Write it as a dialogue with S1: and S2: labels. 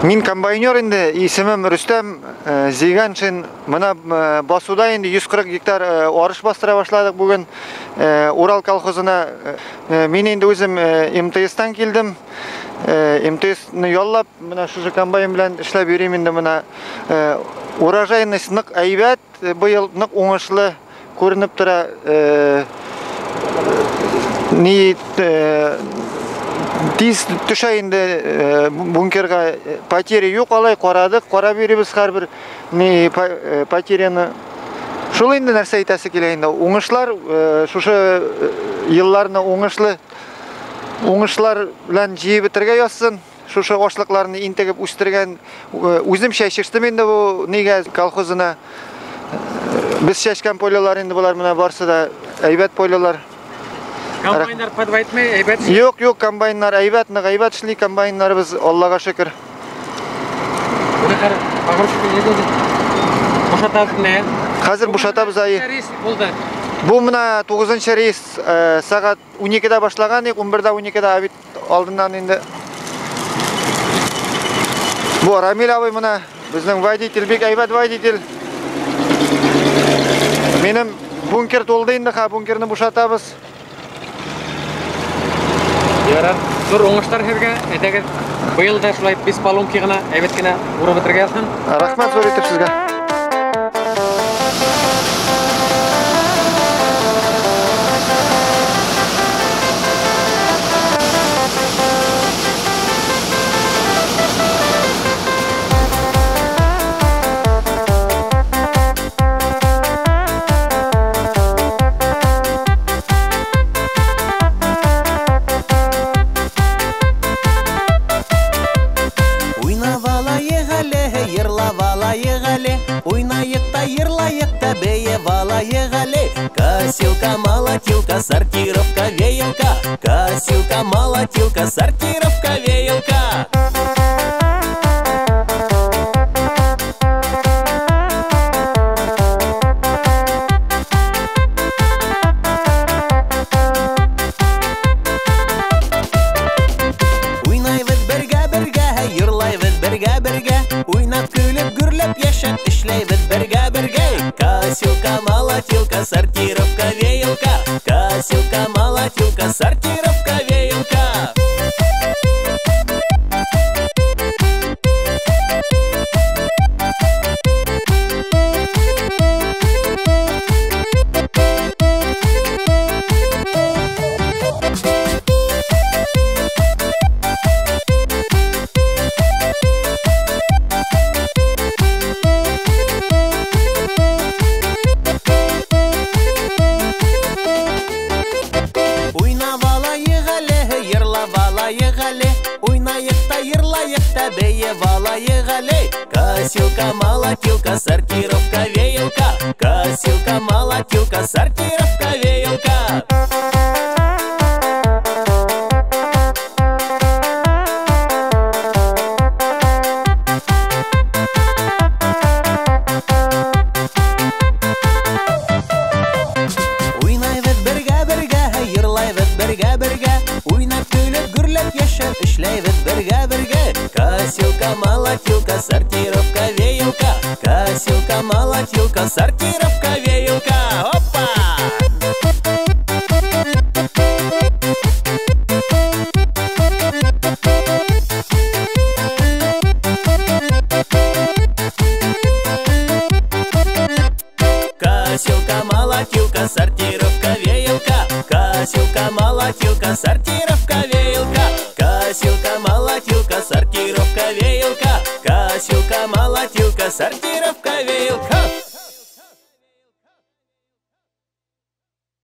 S1: Мин комбайнер инде, исемем Рөстәм Зиганшин. Менә басуда инде 140 гектар арыш бастыра башладык бүген Урал колхозына. Мин инде үзем МТСтан килдем. МТСны яллап, менә шушы комбайн белән эшләп йөрим инде менә. Урожайность нык әйбәт, быел нык уңышлы күренеп тора. Ни тиз төшә инде бункерга, потери юк алай, карадык, карап йөрибез һәрбер ни потеряны. Шул инде нәрсә әйтәсе килә инде. Уңышлар шушы елларны уңышлы уңышлар белән җыеп бетергә язсын. Шушы ашлыкларны интегеп үстергән, үзем чәчештем инде бу нигә колхозына. Без чәчкән полялар инде болар менә барсы да әйбәт полялар.
S2: Комбайннар подвайтмый, әйбәт?
S1: Юк, юк, комбайннар әйбәт, нык әйбәт эшли комбайннарыбыз, Аллага шөкер. Хәзер бушатабыз ай. Бу менә 9-нчы рейс, сәгать 12-дә башлаган идек, 11-дә 12-дә обед алдыннан инде. Бу Рамил абый менә безнең водитель, бик әйбәт водитель. Минем бункер тулды инде, ха, бункерны бушатабыз.
S2: Ярар, зур уңышлар һеҙгә, әйдәгеҙ, быйыл да шулай без поломки гына, әйбәт кенә урып бөтөргә язһын.
S1: Рәхмәт зур итеп сезгә.
S3: Косилка, молотилка, сортировка, веялка. Косилка, молотилка, сортировка, веялка. Уйнайбыз бергә-бергә, йырлайбыз бергә-бергә. Уйнап, көлеп, гөрләп яшәп, эшләйбез бергә-бергә. Косилка, молотилка, сортировка, веялка. Косилка, молотилка, сортировка, веялка. Косилка, молотилка, сортировка, веялка. Косилка, молотилка, сортировка, веялка. Уйнайбыз бергә-бергә, йырлайбыз бергә-бергә. Уйнап, көлеп, гөрләп яшәп, эшләйбез бергә-бергә. Косилка, молотилка, сортировка, веялка. Косилка, молотилка, сортировка, веялка. Опа! Косилка, молотилка, сортировка, веялка. Косилка, молотилка, сортировка, веялка. Косилка, молотилка, сортировка, веялка. Косилка, молотилка, сортировка.